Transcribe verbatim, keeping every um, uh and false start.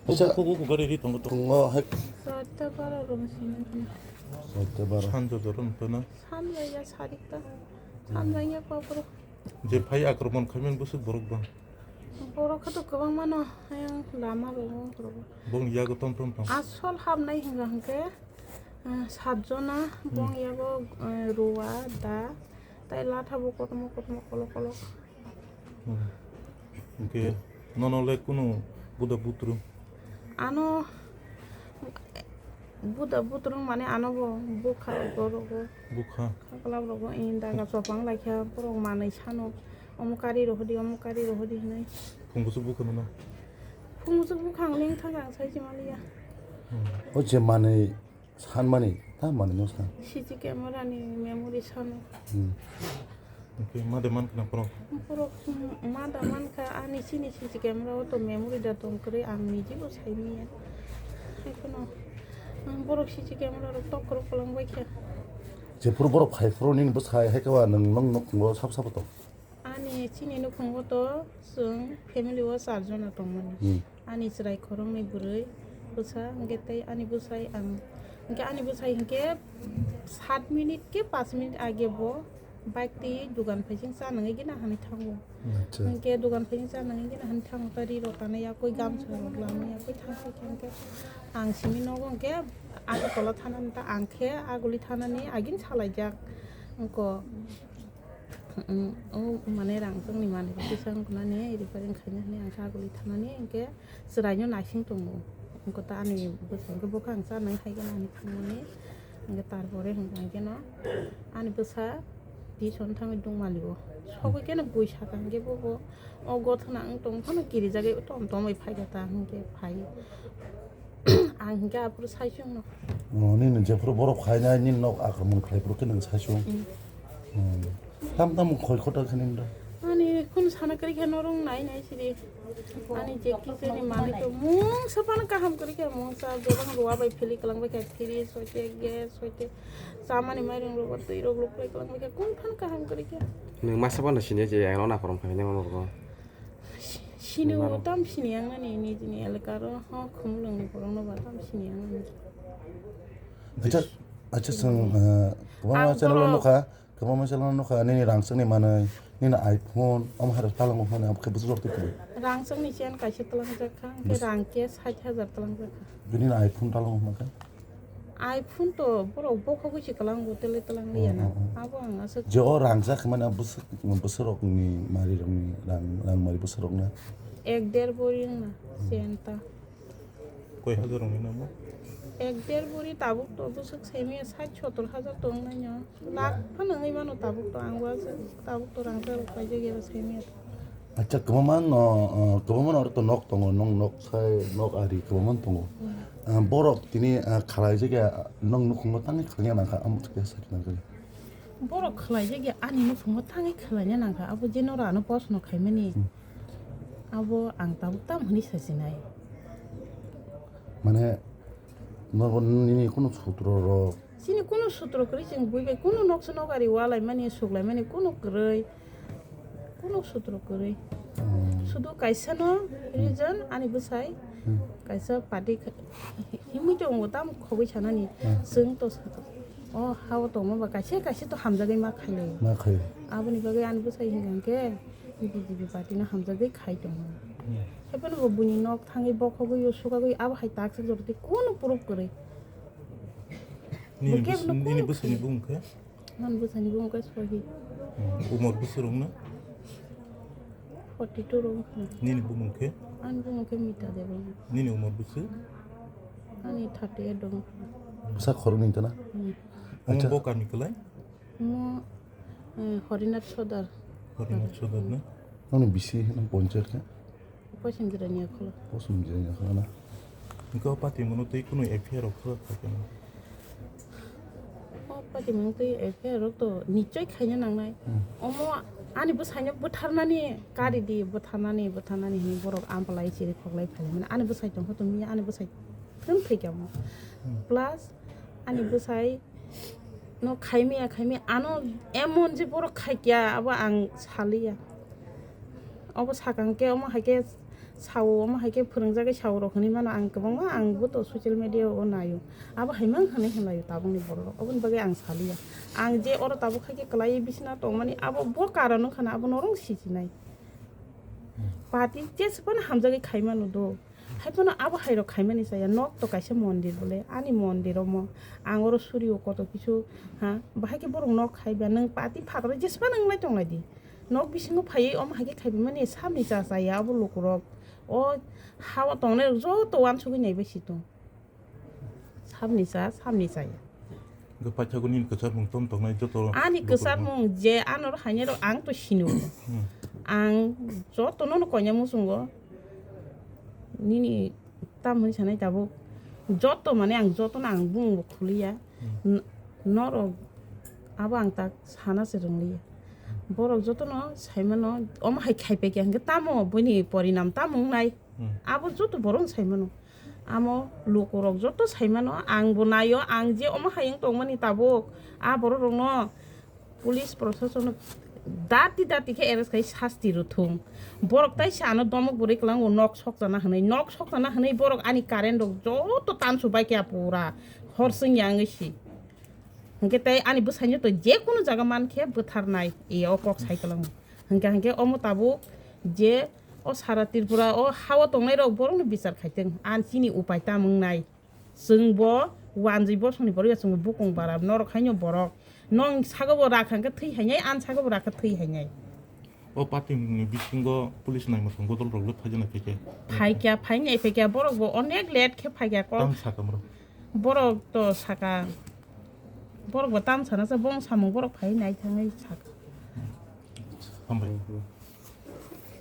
Acha. Kuku kuku gari ri tongo to. Tongo hai. Satta bara rong sini. Satta bara. Sanjo doron to na. Sanjaya sarita. Sanjaya papro. Je phai akromon khaimani bwswk borok bang. Borok khe to kwbang mano, hayang lama rogo, rogo. Bong yago tom tom tong. Asol habnai hinga hingke, eh, sat jona, bong yago, eh, ruwa, da, tai latha bo kotorma kotorma kolok kolok. Hmm. Hingke nono le kunu buda butru. Ano buda butrung mane ano bo bukha borok bo. Bukha. Khaklap rok bo in daga chopang laikha borok manwi sano omo kari rohodi omo kari rohodi hinwi. Phung bwswk bukha nono? Phung bwswk bukha ang leng thang ang sai chimaliya. Hmm. O je manwi sanmani ta manwi no san. C C camera ni memory sano. Hmm. Hingke ma de mankha na borok? Borok, mm, ma da mankha, ani chini C C camera o to memory da tong kwrwi, ang niji bo sai manya. Hai kheno, mm, borok C C camera rok tok kwrwi kwlwng bai kha. Jephuru borok phai phuru nini bwsai hai khe ba nwng, nwng nukhungo sabo sabo tong? Ani chini nukhungo to chwng family o char jona tongmani. Hmm. Ani chwrai khoroknwi bwrwi bwsa, hwnkhe tei ani bwsai ang, hwnkhe ani bwsai hwnkhe sat minute khe panch minute age bo bike twi dugan phaising cha nangwi gina hani thango. Acha. Hwnkhe dugan phaising cha nangwi gina hani thango, ta ri rok kana yakwi gamsa rok lama yakwi thang thai khe hwnkhe ang simi nogo hwnkhe Agartala thanani ta ang khe Aguli thanani agini salaijak wngko. Mm, o mane rang chwngni manwi kisa wngkha nani repairing khaina hinwi ang saguli thanani hwnkhe chwraino naising tongo. Wngkha ta ani bwskango bwkha ang chanai hai khe ani thangmani hwnkhe tarpore hwnkha hwnkhe no ani bwsa tuition thangwi dongmani bo sogwi khe no bui saka hwnkhe bo bo o gothana wng tong phano kirijagwi tom tom bai phaikha ta hwnkhe phai. Ang hwnkhe aphuru saichung no. Oh, nini jephuru borok phainai nini nok akromon khlai phuru khe nwng saichung. Mm. Hmm. Tam tam khoi khota khe nini da? Ani khun sana kwrwi khe norong nai nai sidi. Ani je kicheni manwi to mungsa phano kaham kwrwi khe mungsa jebang ruwa bai phili kwlangbai khe fridge hoite gas hoite chamani mairung rogo twi rok luk bai kwlangbai khe kun phano kaham kwrwi khe. Nwng masa phano sini je ang nok akromon khlai nai mano rwgo. Sini o tam sini ang nani nijini elaka ro ho khumulwng ni borok no ba tam sini ang nani. Acha, acha chwng, eh, kwbangma channel o nukha, kwbangma channel o nukha, nini rang chwngni manwi, nini iPhone, omo hai rok talango hwnwi abo khe bwswk rok twi kwrwi. Rang chwngni chen kaisa talangjak kha, hwnkhe rang khe sait hajar talangjak kha. Bini iPhone talango hwnma khe? iPhone to borok bokhogwi se kwlango, tele twlang liya na. Oh, oh, oh. Abo ang aswk. Je o rang jak mane bwswk, bwswk rokni mari rokni rang, rang mari bwswk rokna? Ek der bori wngna, hmm, senta. Koi hajar wngwi namo? Ek der bori tabuk to bwswk semi sait sotor hajar to wngnai no. Lakh phano wngwi mano tabuk to, ang bo tabuk to rang jak rok paijak ya semi. Acha, kwbangma no, uh, kwbangma no oro to nok tongo, nok, nok sai, nok ari kwbangma tongo. Hmm. Uh, borok tini, uh, khalai jagya, nok nukhungo tangwi khalaiya nangkha, amo thukya sakna gari. Borok khalai jagya, ani nukhungo tangwi khalaiya nangkha, abo je noro ano post no khaimani. Hmm. Abo ang tabuk tam hwnwi sasinai. Mane, norbo nini kunu sutro rok? Chini kunu sutro kwrwi, chwng bui bai kunu noksa nok ari walaimani, suklaimani kunu kwrwi, kunu sutro kwrwi. Hmm. Sudu kaisa no reason ani bwsai, hmm, kaisa party kha-, himwi tongo tamo khogwi sanani, hmm, chwng to sa-, o hao tongma ba kaisa kaisa to hamjagwi ma khailai. Ma khailai. Aboni bagwi ani bwsai hinkha khe B J P party no hamjagwi khai tongo. Hmm. Haiphano bo buini nok thangwi bokhogwi o sukagwi abo hai takswk joroti kunu proof kwrwi. Nini bwswk, nini bwswkni bumung khe? Ani bwsani bumung khe Sohi. Hmm, umor bwswk rwngna? Forty two rwngkha. Nini bumung khe? Ani bumung khe Mita Debbarma. Nini umor bwswk? Ani thirty eight rwngkha. Bwsa khoroknwi wngkha na? Hmm. Omo acha. Bo kami kwlai? Omo, eh, Horinath Sodar. Horinath Sodar na? Nokni bisi nang ponchayat khe? Poising Jirania Kholo. Poising Jirania Kholo na? Hingke o patimungno twi kunu F I R rok khlak kha keno? O patimung twi F I R rok to nichoi khaina nangnai. Hmm. Omo ani bwsaino bwtharnani kari di, bwtharnani, bwtharnani hinwi borok ampalai chiri khoklai phailaimani. Ani bwsai tongkha tongmiya, ani bwsai tong thwikha mo. Hmm. Plus ani bwsai no khaimaya, khaimaya, ano emon je borok khaikya, abo ang saliya. Obo sakang khe, omo hai khe Sao, omo hai khe phwrwngjagwi sao rok hinwi mano, ang kwbangma, ang bo to social media o naio. Abo hai mang hinwi hinlaio tabukni borok rok, oboni bagwi ang saliya. Ang je oro tabuk hai khe kwlaiwi bisina tongmani, abo bo karon wngkha na, abo norok sijinai. Party jesphano hamjagwi khaimano do. Haiphano abo hairok khaimani chaya, nok to kaisa mondir bole, ani mondir omo. Ang oro surio koto kisu, ha, bahai khe borok nok khaiba, nwng party phataro jesphano wnglai tonglai di. Nok bisingo phaiwi omo hai khe khaibimani samni cha chaya abo lukurok. O hao tongnai rok joto uansugwi naibai si tong. Samni cha, samni chaya. Hwnkhe paithago nini kwchar mung tom tongnai joto Ani lukurokno. Kwchar mung je anoro hainai rok ang to sino. Hmm. Ang joto nono koina muchungo. Nini tamoni sanai tabuk. Joto mane ang jotono ang bumung bo khuliya. Hmm. N-, norok abo ang tak sana se rwngliya. Borok jotono saimano omo hai khaipai khe hwnkhe tamo buini porinam tamo wngnai. Hmm. Abo joto borok saimano. Amo lukurok joto saimano, ang bo naio, ang je omo hai wng tongmani tabuk, a borok rokno police proshasonno dati dati khe arrest khai sasti rwthung. Borok tai se ano domok bwrwi kwlango nok sokjana hwnwi, nok sokjana hwnwi borok ani current rok joto tansu bai khe pura hor swngya wngwi si. Hwnkhe tei ani bwsaino to je kunu jaga man khe bwtharnai, e o kok sai kwlango. Hwnkhe, hwnkhe omo tabuk je o sara Tripura o hao tongnai rok borokno bichar khaitwng, an chini upai tam wngnai. Chwng bo wanjwi bosongni borok ya, chwng bo bukung bara norok haino borok. Nong sago bo rakha hwnkhe thwi hainai, an sago bo rakha thwi hainai. O party ni bisingo police naima thang bodol rok le phaijana phaikhe. Phaikya, phainai phaikya, borok bo onek late khe phaikya kok. Tam sakam rok. Borok to saka, borok bo tam sana sa bong samung borok phai nai thangwi saka. Hambai.